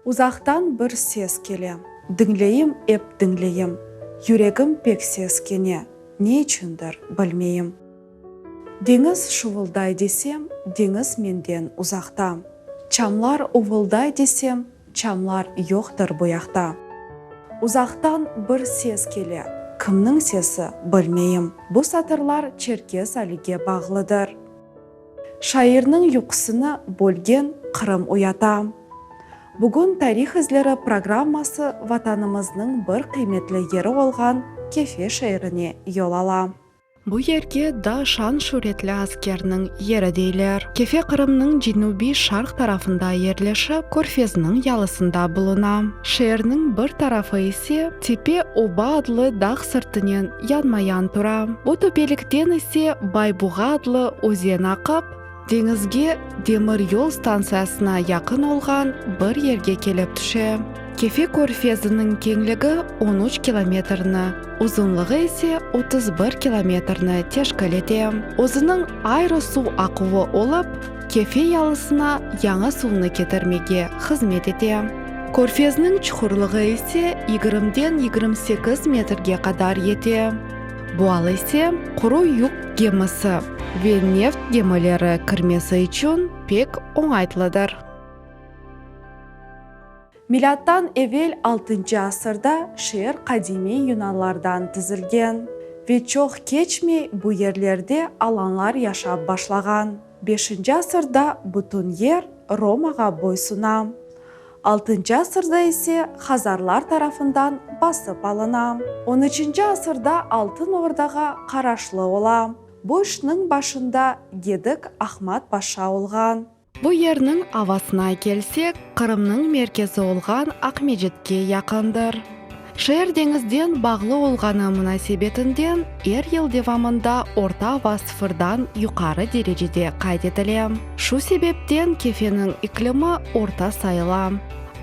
Uzaqtan bir ses kele. Diñleyim, ep diñleyim. Yüregim pek seskene, ne içündir, bilmeyim. Deñiz şuvulday desem, deñiz menden uzaqta. Çamlar uvulday desem, çamlar yoqtır bu yaqta. Uzaqtan bir ses kele, kimniñ sesi, bilmeyim. Bu satırlar Çerkez Alige bağlıdır. Şairniñ yuqusını bölgen Qırım uyata. Bugün Tarih izleri programması Vatanımıznıñ bir qıymetli yeri olğan Kefe şeerine yol ala. Bu yerge da şan-şüretli askerniñ yeri deyler. Kefe Qırımnıñ cenübiy-şarq tarafında yerleşip, körfezniñ yalısında buluna. Şeerniñ bir tarafı ise Tepe Oba adlı dağ sırtınen yanma-yan tura. Bu töpelikten ise Baybuğa adlı özen aqıp, deñizge demir yol stantsiyasına yaqın olğan bir yerge kelip tüşe. Kefe körfeziniñ keñligi on üç kilometrni, uzunlığı ise 31 kilometrni teşkil ete. Özüniñ ayrı suv aquvı olıp, Kefe yalısına yañı suvnı ketirmege hızmet ete. Körfezniñ çuqurlığı ise yigirmiden 28 metrge qadar yete. Bu al ise quru yük gemisi ve neft gemileri kirmesi içün pek oñaytlıdır. Milâttan evel altıncı asırda şeer qadimiy yunanlardan tizilgen ve çoq keçmey bu yerlerde alanlar yaşap başlağan. Beşinci asırda bütün yer Romağa boysuna, altıncı asırda ise hazarlar tarafından basıp alına. On üçünci asırda Altın Ordağa qaraşlı ola. Bu işniñ başında Gedik Ahmad Paşa olğan. Bu yerniñ avasına kelsek, Qırımnıñ merkezi olğan Aqmecitke yaqındır. Şeer deñizden bağlı olğanı munasebetinden er yıl devamında orta ava sıfırdan yuqarı derecede qayd etile. Şu sebepten Kefeniñ iklimi orta sayıla.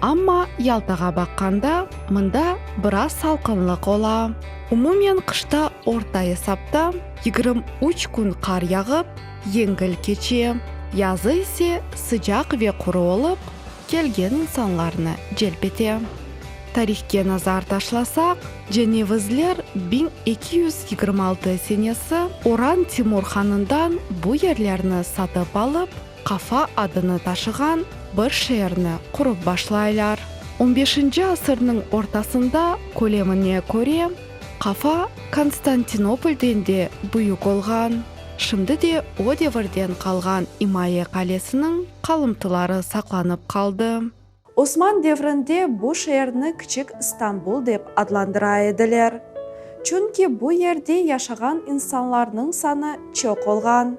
Amma Yaltağa baqqanda, mında biraz salqınlıq ola. Umumen qışta orta esapta 23 kün qar yağıp, yengil keçe, yazı ise sıcaq ve quru olıp, kelgen insanlarnı celp ete. Tarihke nazar taşlasaq, cenevizler 1226 senesi Oran Timur hanından bu yerlerni satıp alıp, Kafa adını taşığan bir şeerni qurıp başlaylar. On beşinci asırnıñ ortasında kölemine köre Kafa Konstantinopolden de büyük olğan. Şimdi de o devirden qalğan imaye qalesiniñ qalımtıları saqlanıp qaldı. Osman devrinde bu şeerni Kiçik İstanbul dep adlandıra ediler. Çünki bu yerde yaşağan insanlarnıñ sanı çoq olğan.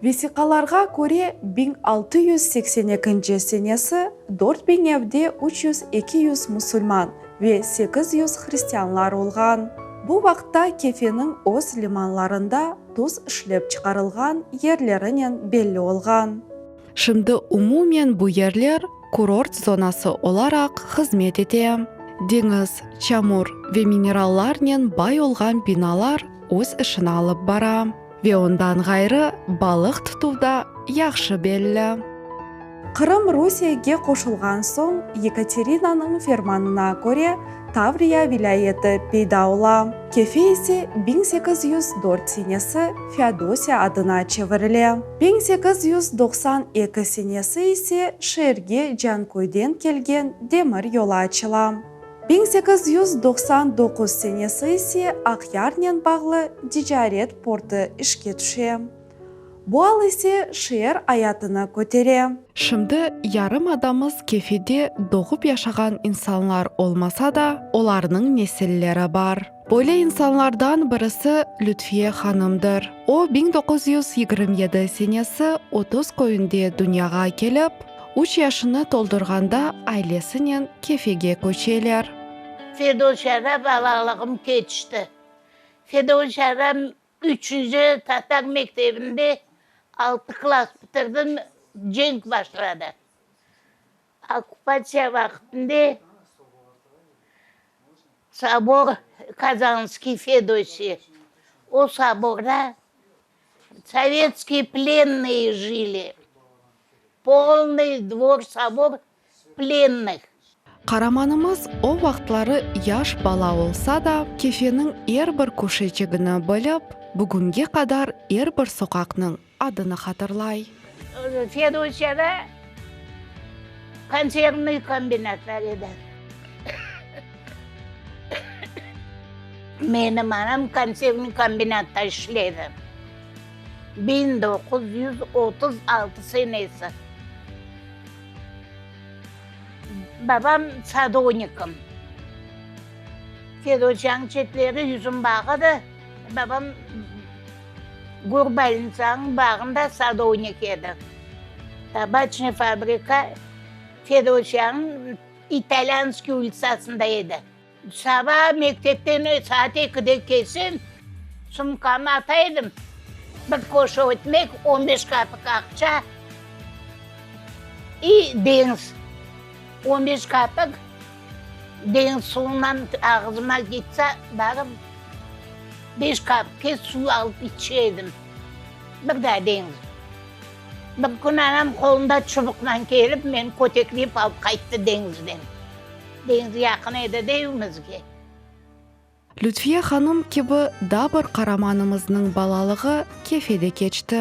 Vesiqalarğa köre, 1682 senesi 4000 evde 300-200 musulman ve 800 hristianlar olğan. Bu vaqıtta Kefeniñ öz limanlarında tuz işlep çıqarılğan yerlerinen belli olğan. Şimdi umumen bu yerler kurort zonası olaraq hızmet ete. Deñiz, çamur ve minerallarnen bay olğan binalar öz işini alıp bara ve ondan ğayrı balıq tutuvda yahşı belli. Qırım Rusiyege qoşulğan soñ Yekaterinanıñ fermanına köre Tavriya vilâyeti peyda ola, Kefe ise 1804 senesi Feodosiya adına çevirile. 1892 senesi ise şeerge Canköyden kelgen demir yolu açıla. 1899 senesi ise Aqyarnen bağlı ticaret portı işke tüşe. Bu al ise şeer ayatını kötere. Şimdi yarımadamız Kefede doğıp yaşağan insanlar olmasa da, olarnıñ nesilleri bar. Böyle insanlardan birisi Lütfiye hanımdır. O, 1927 senesi 30 köyünde dünyağa kelip, üç yaşını toldurğanda ailesinen Kefege köçeler. Fedosiyada balalığım keçti. Fedosiyada Üçünci tatar mektebinde altı klass bitirdim, cenk başladı. Okkupatsiya vaqtında sobor Kazanskiy Fedosiy, o soborda sovetskiy plennıy jili, polnıy dvor sobor plennıh. Qaramanımız o vaqıtları yaş bala olsa da, Kefeniñ er bir köşeçigini bilip, bugünge qadar er bir soqaqnıñ adını hatırlay. Feodosiyada konservnıy kombinat bar edi. Menim anam konservnıy kombinatta işledi. 1936 senesi. Babam sadovnikim. Feodosiyanıñ çetleri yüzüm bağı edi. Babam Gorbolnitsanıñ bağında sadovnik edi. Tabaçnıy fabrika Feodosiyanıñ İtalyanskiy ulitsasında edi. Saba mektepten saat ekide kelsem, sumkamı ata edim, bir koşa ötmek, on beş kapik aqça i deñiz. On beş kapik deñiz suvundan ağızıma ketse, barıp beş kapikke suv alıp içe edim. Bir daa deñiz. Bir kün anam qolunda çubuqla kelip, meni köteklep alıp qayttı deñizden. Deñiz yaqın edi de evimizge. Lütfiye hanım kibi daa bir qaramanımıznıñ balalığı Kefede keçti.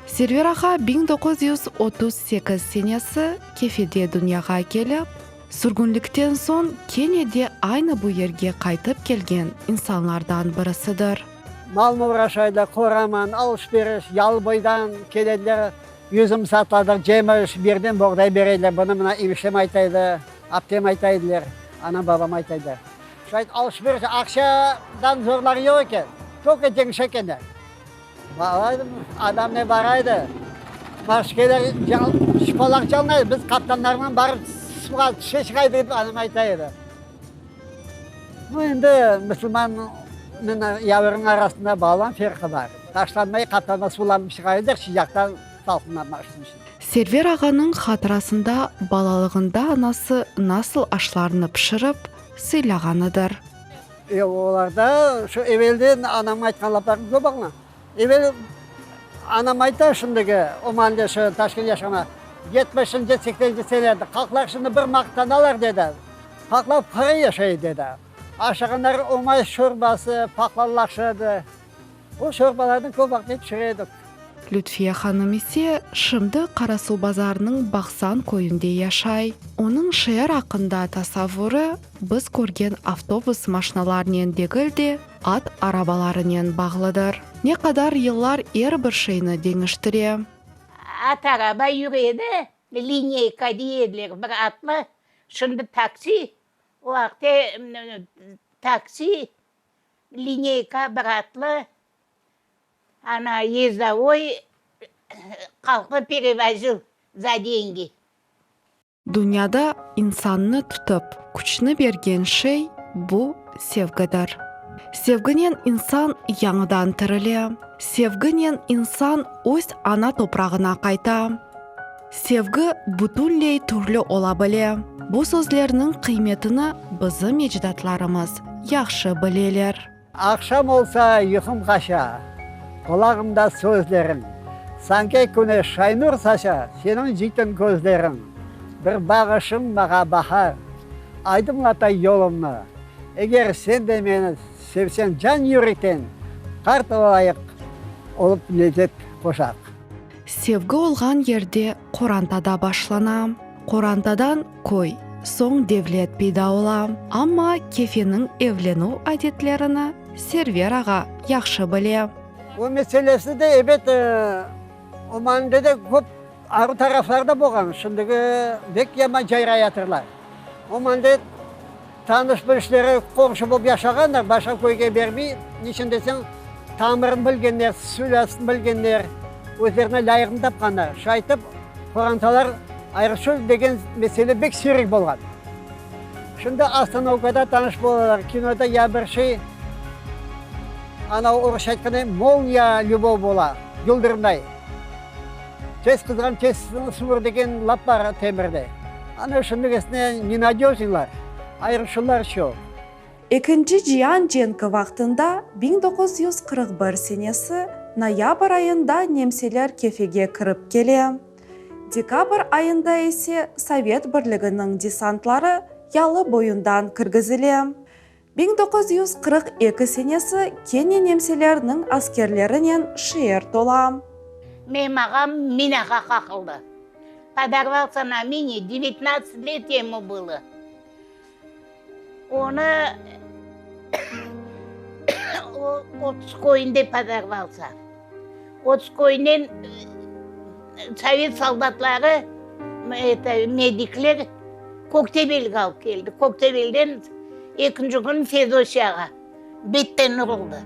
Server ağa 1938 senesi Kefede dünyağa kelip, sürgünlikten soñ kene de aynı bu yerge qaytıp kelgen insanlardan birisidir. Malnı oğraşaylar, qoraman, alış-veriş, yalıboydan kelediler, yüzüm satıladır, cemiş, birden boğday berediler. Bunı mına eniştem ayta edi, aptem ayta ediler, anam-babam ayta ediler. Şayet alış-veriş aqşadan zorları yoq eken, toka deñişe ekenler. Adam ne baraydı, maşkeler şıpalaq çalınaydı, biz qaptanlarman barıp suvğa tüşe çıqaydı dep anam ayta edi. Bu endi musulmannen yavrunıñ arasında balaban ferqı bar. Taşlanmay qaptanlar suvlanıp çıqaydılar, sıcaqtan salqınlanmaq içün. Server ağanıñ hatırasında balalığında anası nasıl aşlarnı pişirip, sıylağanıdır. E, olarda şu evelden anam aytqan laflarnı köp añlam. Evel anam ayta şimdiki o maalde şu Taşkent yaşağanda, yetmişinci, sekseninci senelerde halqlar şimdi bir maqtanalar dedi. Halqlar para yaşay dedi. Aşağanları omay şorbası, paqla laqşı O şorbalarnı köp vaqıt pişire edik. Lütfiye hanım ise şimdi Qarasuvbazarnıñ Baqsan köyünde yaşay. Onıñ şeer aqqında tasavvurı biz körgen avtobus maşnalarnen degil de, at arabalarınen bağlıdır. Ne qadar yıllar er bir şeyni deñiştire. At araba yüre edi, lineyka dey ediler, bir atlı, şimdi taksi, o vaqıtte taksi, lineyka, bir atlı, ana, yezdovoy halqnı perevozil za dengi. Dünyada insannı tutıp, küçni bergen şey, bu sevgidir. Sevginen insan yañıdan tirile. Sevginen insan öz ana toprağına qayta. Sevgi bütünley türlü ola bile. Bu sözlerniñ qıymetini bizim ecdatlarımız yahşı bileler. Aqşam olsa yuqum qaça, Qulağımda sözleriñ. Sanki küneş şay nur saça, Seniñ ciytin közleriñ. Bir bağışıñ mağa bahar, Aydınlata yolumnı. Eger sen de meni sevseñ can yürekten, Qart olayıq, olıp lezzet qoşaq. Sevgi olğan yerde qorantada başlana. Qorantadan köy, soñ devlet peyda ola. Amma Kefeniñ evlenüv adetlerini Server ağa yahşı bile. Bu meselesi de, ebet, o mende de köp aru tarafları da bolğan. Şimdiki bek yaman cayrayatırlar. O mende tanış-bilişleri qomşu bolıp yaşağanlar, başqa köyge bermey. Niçün deseñ, tamırını bilgenler, sülâsını bilgenler, özlerine lâyığını tapqanlar. Şaytip, qorantalar ayırışuv degen mesele bek siyrek bolğan. Şimdi ostanovkada tanış bolalar, kinoda ya bir şey, ana orusça aytqanday, molniya lübov bola, yıldırımday. Tez qızğan tez suvur degen laf bar temirde. Ana şimdigisine nenadejnılar, ayırışuvlar çoq. Ekinci cian cenki vaqtında, 1941 senesi noyabr ayında nemseler Kefege kirip kele. Dekabr ayında ise Sovet Birliginiñ desantları. Yalı boyundan kirgizile. 1942 senesi kene nemselerniñ askerlerinen şeer tola. Menim ağam minağa qaqıldı. Podorvalsa na mine, devetnadtsat let emu bylo. Onı o 30 köyünde podorvalsa. 30 köyünden sovet soldatları, eto, medikler Köktebelge alıp keldi. Köktebelden ekinci kün Fedosiyağa betten uruldı.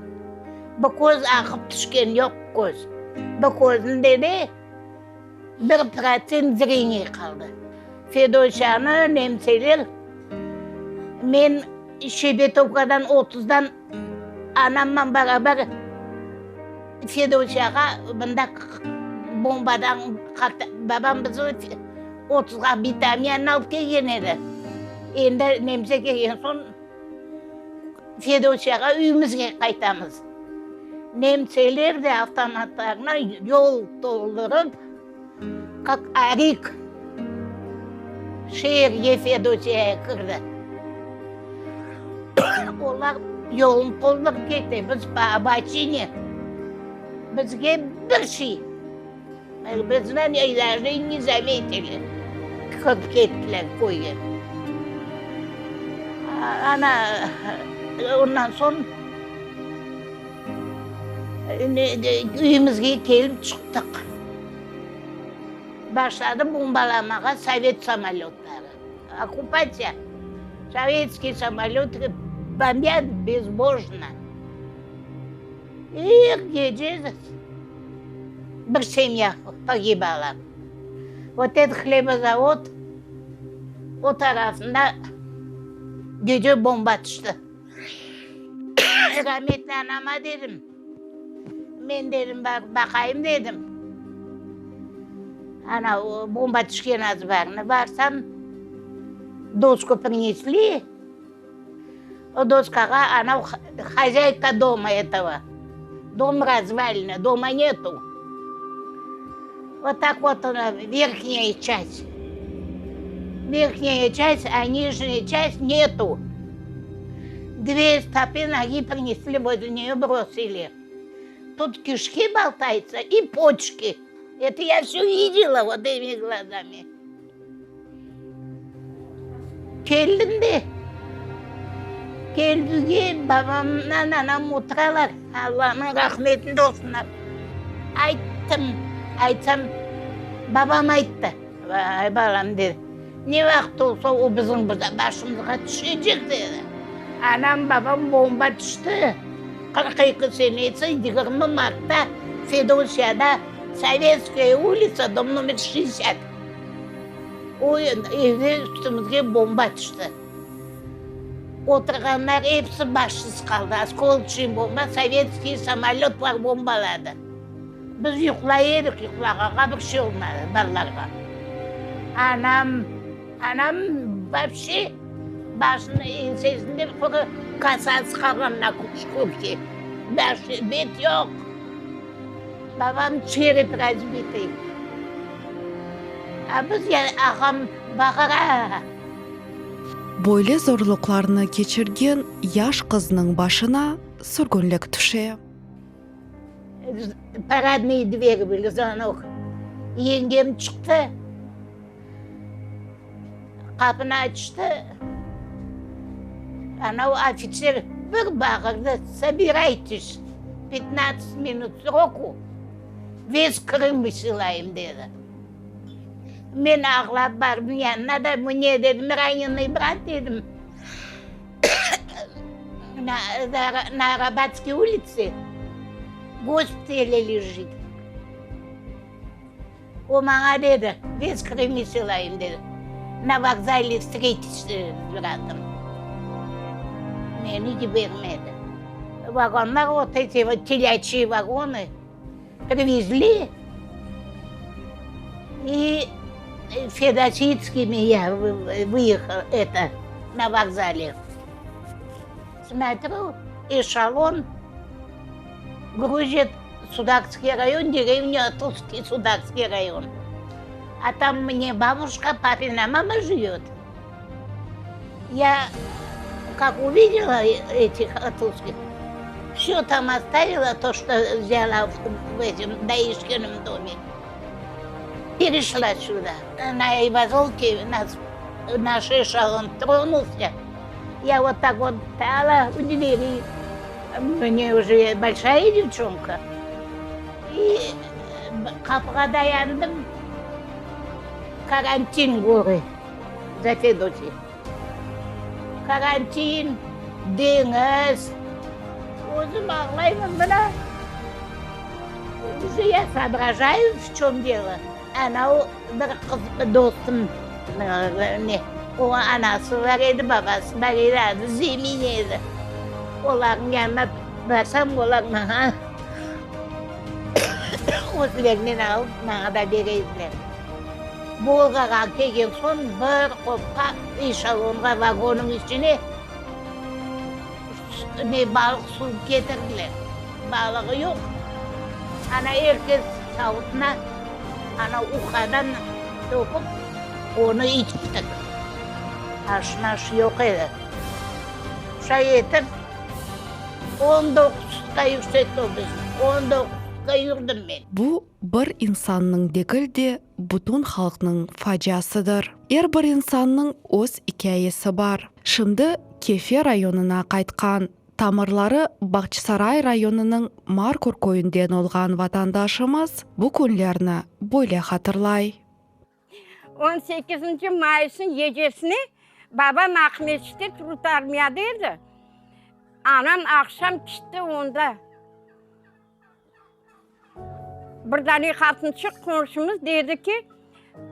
Bir köz aqıp tüşken, yoq köz. Bir közünde de bir protsent zreniye qaldı. Fedosiyanı nemseler men Şebetovkadan otuzdan anamman beraber Fedosiyağa mında bombadan babam bizni otuzğa bitamyan alıp kelgen edi. Endi nemse kelgen soñ Fedosiyağa üyümizge qaytamız. Nemseler de avtomatlarına yol toldurıp, kak arik, şeerge Fedosiyağa kirdi. Olar yolnı toldurıp kete, biz po oboçine, bizge bir şey. Bizni daje ne zametili, kirip kettiler köyge. Ana, ondan soñ üyümizge kelip çıqtıq. Başladı bombalamağa sovet samolötları. Okkupatsiya. Sovetskiy samolötı bombât bezbojno. Er gece bir semya pogibala. Vot etot hlebozavod, o tarafında gece bomba tüşti. Rametli anama dedim, men dedim, barıp baqayım dedim. Ana, bomba tüşken azbarnı. Barsam, dosku prinesli. O doskağa anav hozâyka doma etogo, dom razvalino, doma netu. Vot tak vot ona verhnyaya çast, verhnyaya çast, a nijnyaya çast netu. Dve stopı nogi prinesli, vozle neyo brosili. Tut kişki boltayutsa i poçki. Eto ya vsö videla vot etimi glazami. Keldim de, kelgüge babamnan anam oturalar, Allanıñ rahmetinde olsunlar. Ayttım, aytsam, babam ayttı, Vay, balam, dedi, ne vaqıt olsa, o bizim başımızğa tüşecek, dedi. Anam, babam bomba tüşti, 42 senesi 20 martta Fedosiyada, Sovetskaya ulitsa, dom nomer şestdesât. O evde üstümizge bomba tüşti. Oturğanlar episi başsız qaldı. Oskolçıy bomba, sovetskiy samolötlar bombaladı. Biz yuqlay edik, yuqlağanğa bir şey olmadı balalarğa. Anam, anam vapşe başını eñsesinde quru kasası qalğan na şkurke. Başı, bet yoq. Babam çerep razbitıy. A biz ya ağam bağıra. Böyle zorluqlarnı keçirgen yaş qıznıñ başına sürgünlik tüşe. Paradnıy dveri bili, zvonok. Yengem çıqtı, qapını açtı, anav ofitser bir bağırdı, Sobiraytes, pyatnadtsat minut sroku, ves Krım vısılayım, dedi. Men ağlap bardım yanına da, mne, dedim, ranenıy brat, dedim, na Arabatskiy ulitse gospitelde lejit. O maña dedi, ves Krım vısılayım, dedi, na vokzale vstretişsâ s bratом. Meni yibermedi. Vagonlar, vot eti vot telâçiy vagonı privezli, i Fedositskiymi ya vıyehal, eto, na vokzale. Smotrü, eşelon gruzit Sudakskiy rayon, derevnâ Tuzki, Sudakskiy rayon. A tam mne babuşka, papina mama живет. Ya kak uvidela etih russkih, vsё tam ostavila, to, çto vzâla v etim daişkinim dome, perişla süda. Na Ayvazovke nas naş eşelon tronulsâ, ya vot tak vot stala u dveri, mne uje bolşaya devçonka, i qapığa dayandım, karantin gorı. Za Fedosi. Karantin, deñiz. Özüm ağlayman mına. Uje ya soobrazhayu, v çöm delo. Ana o bir qız dostum, ne, o anası bar edi, babası bar edi, adı Zemine edi. Olarnıñ yanına barsam, olar maña özlerinen alıp maña da bere ediler. Volgağa kelgen soñ bir qopqa eşelonğa, vagonıñ içine ne balıq suv ketirdiler. Balığı yoq. Ana er kes savutına ana uqadan töküp onı içtik. Aş-maş yoq edi. Şay etip on doquz sutka yürsetti o bizni. On doquz sutka yürdim men. Bu bir insannıñ degil de, bütün halqnıñ faciasıdır. Er bir insannıñ öz ikâyesi bar. Şimdi Kefe rayonına qaytqan, tamırları Bağçasaray rayonınıñ Markur köyünden olğan vatandaşımız bu künlerni böyle hatırlay. On sekizinci mayısnıñ gecesine babam Aqmescitte Trud armiyada edi. Anam aqşam kitti onda. Bir dane qatınçıq qonşumız dedi ki,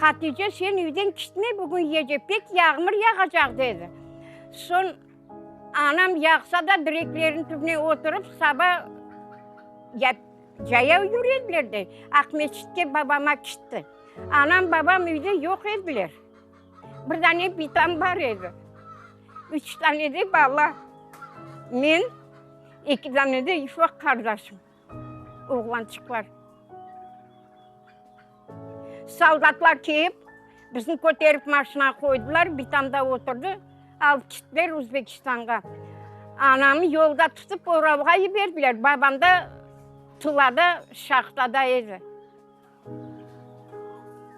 Hatice, sen üyden kitme bugün gece, pek yağmur yağacaq, dedi. Soñ anam yağsa da direklerin tübüne oturıp saba cayav yürediler de, Aqmescitke babama kitti. Anam, babam üyde yoq ediler. Bir dane bitam bar edi. Üç tane de bala. Men, eki dane de ufaq qardaşım, oğlançıqlar. Soldatlar kelip, bizni köterip maşinağa qoydılar, bitam da oturdı, alıp kettiler Özbekistanğa. Anamı yolda tutıp Oralğa yiberdiler, babam da Tulada şahtada edi.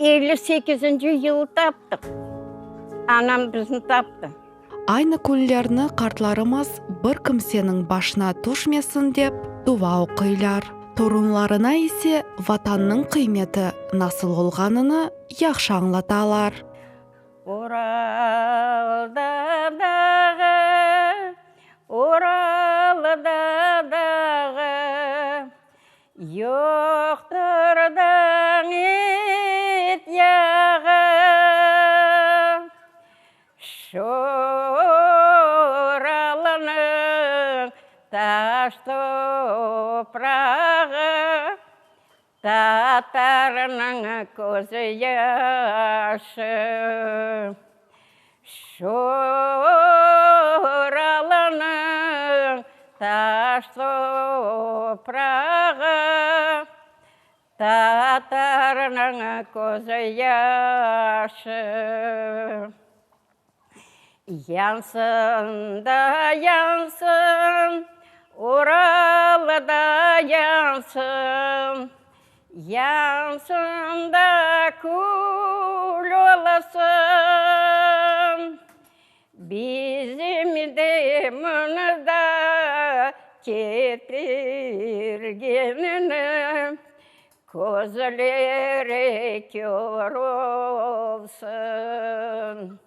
58-nci yılı taptıq. Anam bizni taptı. Aynı künlerni qartlarımız bir kimseniñ başına tüşmesin dep dua oquylar. Torunlarına ise Vatannıñ qıymeti nasıl olğanını yahşı añlatalar. Uralda dağı, Uralda dağı, Yoqtır it yağı, Şoralınıñ taş toprağı, Tatarnıñ közü yaşı. Şoralınıñ taş toprağı, Tatarnıñ közü yaşı. Yansın da yansın, Ural da yansın, Yansın da kül olsun. Bizim de mında ketirgenini közleri kör olsun.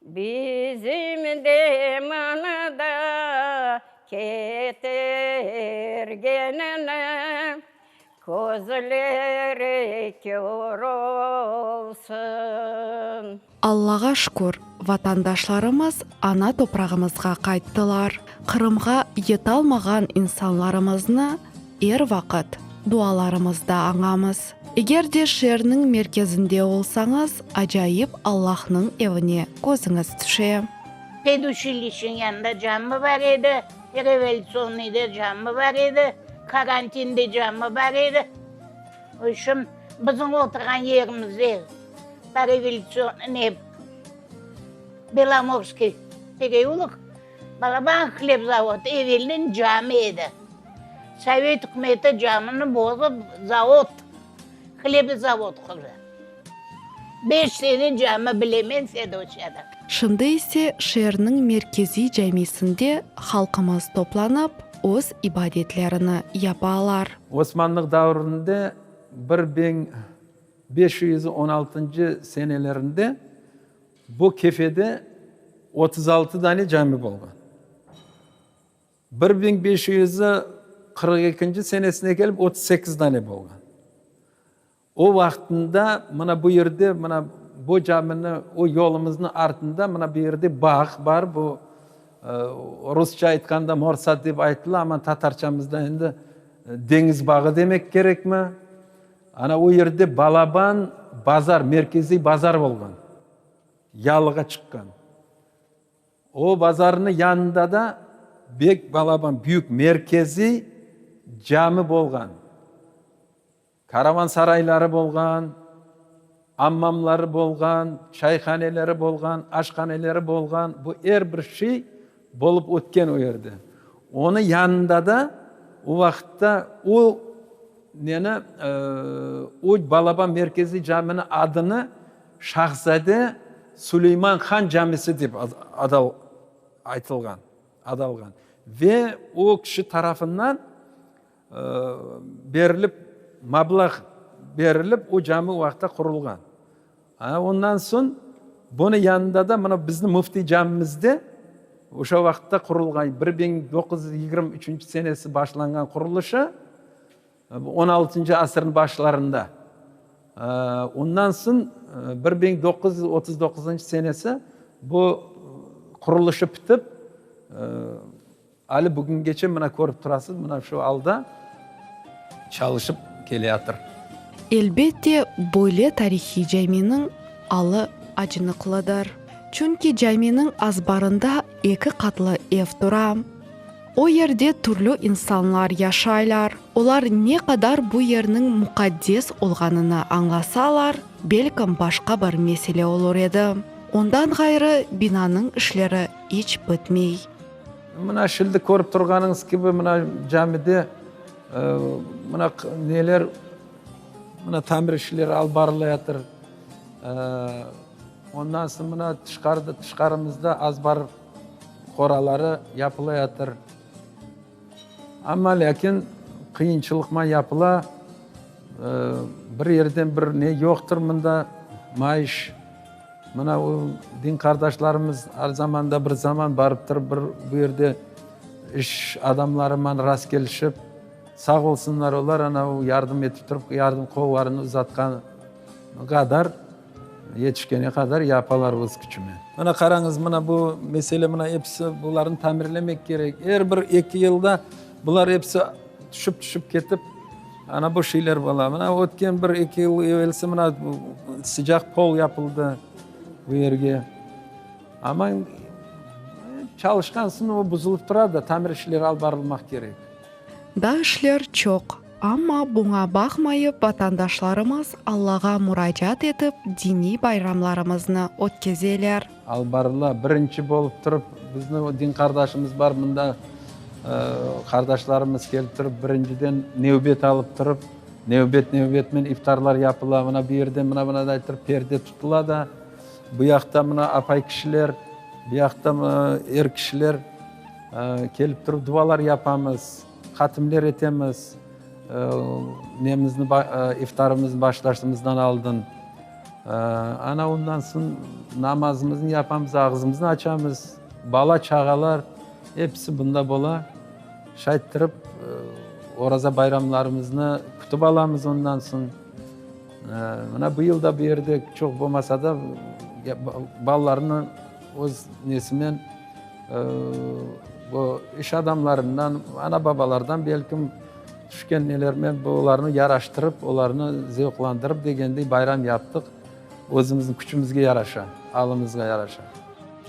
Bizim de mında ketirgenini közleri kör olsun. Allağa şükür, vatandaşlarımız ana toprağımızğa qayttılar. Qırımğa yetalmağan insanlarımıznı er vaqıt dualarımızda añamız. Eger de şeerniñ merkezinde olsañız, acayip Allahnıñ evine közüñiz tüşe. Peduçilişniñ yanında camı bar edi, revolütsionnıyda camı bar edi, karantinde camı bar edi. Vobşem, bizim oturğan yerimizde, po revolütsionnıy ne. Belomorskiy pereulok, balaban hleb zavodı, evelden cami edi. Sovet ükümeti camini bozıp, zavod, hlebozavod qurdı. Beş sene cami bilemen Feodosiyada. Şimdi ise şeerniñ merkeziy camisinde halqımız toplanıp, öz ibadetlerini yapalar. Osmanlıq davrinde 1516 senelerinde bu Kefede 36 dane cami bolğan. 1542 senesine kelip 38 dane bolğan. O vaqtında mına bu yerde, mına bu camini, o yolumıznıñ artında mına bu yerde bağ bar, bu rusça aytqanda morsad dep aytıla, amma tatarçamızda endi deñiz bağı demek kerekmi? Ana o yerde balaban bazar, merkeziy bazar bolğan, yalığa çıqqan. O bazarnıñ yanında da bek balaban, büyük merkeziy cami bolğan. Karavan sarayları bolğan, ammamları bolğan, çayhaneleri bolğan, aşhaneleri bolğan, bu er bir şey bolıp ötken o yerde. Onıñ yanında da o vaqıtta o neni, o balaban merkeziy caminiñ adını Şahzade Suleyman han camisi dep aytılğan, adalğan ve o kişi tarafından berilip, mablağ berilip, o cami o vaqıtta qurulğan. Ana ondan soñ bunıñ yanında da mına bizni Müfti camimizde o'sha vaqıtta qurulğan, 1923 senesi başlanğan qurulışı, on altıncı asırnıñ başlarında. Ondan soñ 1939 senesi bu qurulışı pitip, Ali bugüngece mına körip turasız, mına şu alda çalışıp keleyatır. Elbette, böyle tarihiy caminiñ alı acınıqlıdır. Çünki caminiñ azbarında eki qatlı ev tura. O yerde türlü insanlar yaşaylar. Olar ne qadar bu yerniñ muqaddes olğanını añlasalar, belkim başqa bir mesele olur edi. Ondan ğayrı, binanıñ işleri iç bitmey. Mına şimdi körip turğanıñız kibi, mına camide mına neler, mına tamir işleri alıp barılayatır. Ondan soñ mına tışqarıda, tışqarımızda azbar qoraları yapılayatır. Amma lâkin qıyınçılıqman yapıla. Bir yerden bir ne yoqtır mında maiş. Mına o din qardaşlarımız er zamanda bir zaman barıp turıp bir bu yerde iş adamlarıman rast kelişip, sağ olsunlar olar ana o yardım etip turıp, yardım qollarını uzatqan qadar, yetişkene qadar yapalar öz küçümen. Mına qarañız, mına bu mesele, mına episi bularnı tamirlemek kerek. Er bir eki yılda bular episi tüşip-tüşip ketip, ana bu şeyler bola. Mına ötken bir eki yıl evelsi mına sıcaq pol yapıldı bu yerge. Amma çalışqan soñ o buzulıp tura da, tamir işleri alıp barılmaq kerek. Daa işler çoq, amma buña baqmayıp vatandaşlarımız Allağa muracaat etip diniy bayramlarımıznı ötkezeler. Alıp barıla. Birinci bolıp turıp, bizni din qardaşımız bar mında, qardaşlarımız kelip turıp, birinciden nevbet alıp turıp, nevbet-nevbetmen iftarlar yapıla. Mına bu yerden mına mınaday turıp perde tutula da, bu yaqta mına apay kişiler, bu yaqta er kişiler kelip turıp dualar yapamız, hatimler etemiz, nemizni, iftarımıznı başlaşımızdan aldın. Ana ondan soñ namazımıznı yapamız, ağzımıznı açamız, bala-çağalar episi bunda bola. Şayttırıp Oraza bayramlarımıznı kütip alamız ondan soñ. Mına bu yıl da bu yerde çoq bolmasa da, balalarnı öz nesinen bu iş adamlarından, ana-babalardan belkim tüşken nelermen olarnı yaraştırıp, olarnı zevqlandırıp degendey bayram yaptıq, özümizniñ küçümizge yaraşa, alımızğa yaraşa.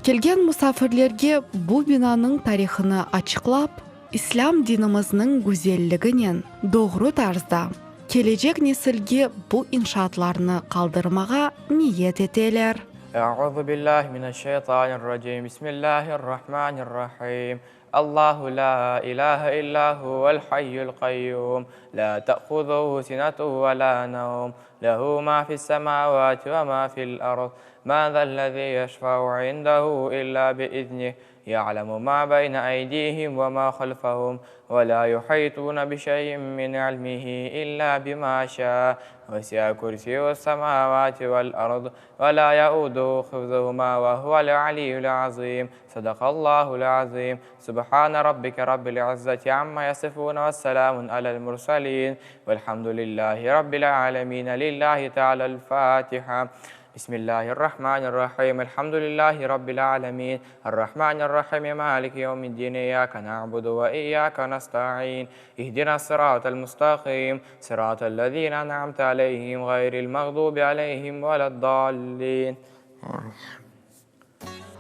Kelgen musafirlerge bu binanıñ tarihını açıqlap, İslâm dinimizniñ güzelliginen doğru tarzda kelecek nesilge bu inşaatlarnı qaldırmağa niyet eteler. Euzu billahi mineşşeytanirracim. Bismillahirrahmanirrahim. Allahu la ilahe illa huvel hayyul qayyum. La te'huzuhu sinetun ve la nevm. Lehu ma fis-semavati ve ma fil-ard. Ma zellezî yeşfe'u indehu illa biiznih. Ya'lemu ma beyne eydihim ve ma halfehum ve la yuhitune bi şey'in min ilmihi illa bima şâ. Vesi'a kürsiyü's-semavati vel-ard ve la yeuduhu hifzuhuma ve huvel aliyyul azim. Sadakallahul azim. Subhane rabbike rabbil izzeti amma yasifun ve selamun alel murselin. Velhamdülillahi rabbil alemin. Lillahi teala'l Fatiha. Bismillahirrahmanirrahim. Elhamdülillahi rabbil alemin. Errahmanirrahim. Maliki yevmiddin. İyyake na'budu ve iyyake nesta'in. İhdinas sıratal mustaqim. Sıratal lezine en'amte aleyhim gayril mağdubi aleyhim veleddallin.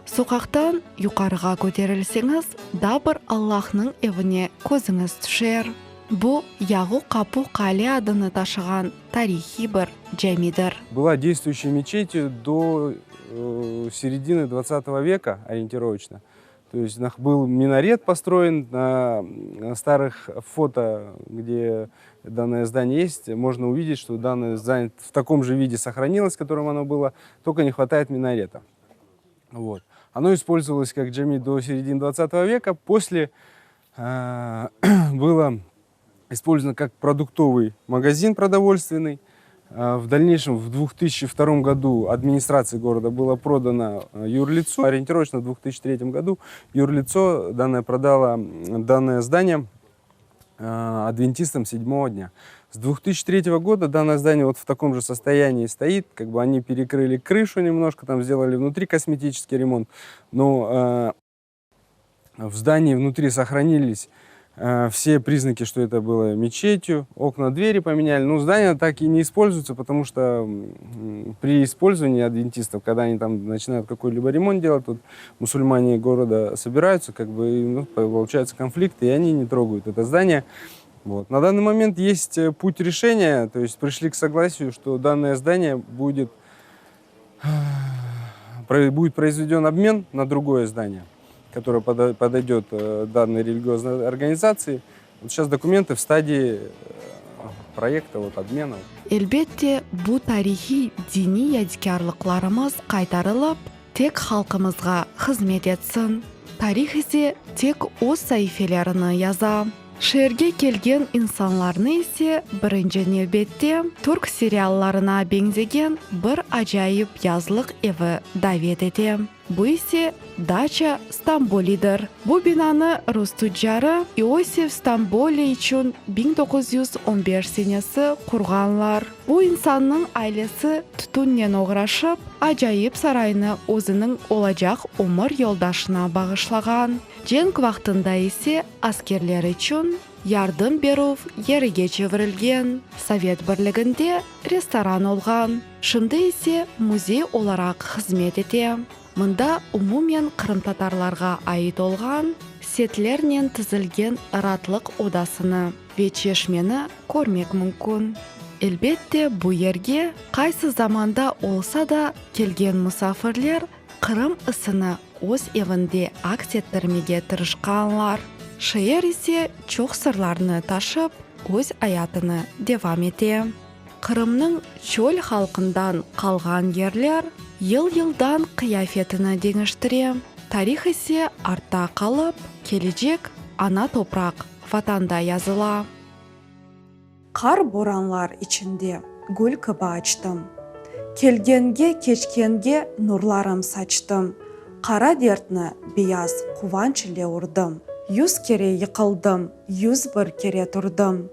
Soqaqtan yuqarığa köterilseñiz, daa bir Allahnıñ evine közüñiz tüşer. Bu, Yağu Qapu Qale adını taşığan tarihiy bir camidir. Была действующей мечетью до середины двадцатого века ориентировочно. То есть был минарет построен на старых фото, где данное здание есть, можно увидеть, что данное здание в таком же виде сохранилось, в котором оно было, только не хватает минарета. Вот. Оно использовалось как джами до середины 20 века. После э, было использовано как продуктовый магазин продовольственный. В дальнейшем, в 2002 году администрации города было продано юрлицу. Ориентировочно в 2003 году юрлицо данное продало данное здание адвентистам седьмого дня. С 2003 года данное здание вот в таком же состоянии стоит, как бы они перекрыли крышу немножко, там сделали внутри косметический ремонт, но э, в здании внутри сохранились э, все признаки, что это было мечетью, окна, двери поменяли, но здание так и не используется, потому что при использовании адвентистов, когда они там начинают какой-либо ремонт делать, тут мусульмане города собираются, как бы, и, ну, получаются конфликты, и они не трогают это здание. Вот. На данный момент есть э, путь решения, то есть пришли к согласию, что данное здание будет, будет произведен обмен на другое здание, которое подойдет э, данной религиозной организации. Вот сейчас документы в стадии э, проекта вот, обмена. Elbette, bu tarihiy diniy yadikârlıqlarımız qaytarılıp, tek halqımızğa hızmet etsin. Tarih ise tek öz saifelerini yaza. Şeerge kelgen insanlarnı ise birinci nevbette türk seriallarına beñzegen bir acayip yazlıq evi davet ete. Bu ise Daça Stambolidir. Bu binanı rus tuccarı İosif Stamboli içün 1915 senesi qurğanlar. Bu insannıñ ailesi tütünnen oğraşıp, acayip saraynı özüniñ olacaq ömür yoldaşına bağışlağan. Cenk vaqtında ise askerler içün yardım berüv yerige çevirilgen, Sovet Birliginde restoran olğan, şimdi ise müzey olaraq hızmet ete. Mında umumen qırımtatarlarğa ait olğan setlernen tizilgen ratlıq odasını ve çeşmeni körmek mümkün. Elbette, bu yerge qaysı zamanda olsa da kelgen musafirler Qırım ısını öz evinde aks ettirmege tırışqanlar. Şeer ise çoq sırlarnı taşıp, öz ayatını devam ete. Qırımnıñ çöl halqından qalğan yerler yıl-yıldan qıyafetini deñiştire, tarih ise artta qalıp, kelecek ana topraq, Vatanda yazıla. Qar boranlar içinde gül kibi açtım, Kelgenge, keçkenge nurlarım saçtım, Qara dertni beyaz quvanç ile urdım, Yüz kere yıqıldım, 101 kere turdım.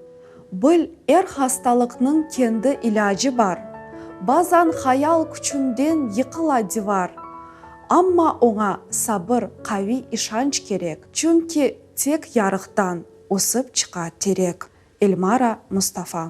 Bil, er hastalıqnıñ kendi ilâcı bar, Bazan hayal küçünden yıqıla divar. Amma oña sabır, qaviy işanç kerek, Çünki tek yarıqtan ösip çıqa terek. Elmara Mustafa.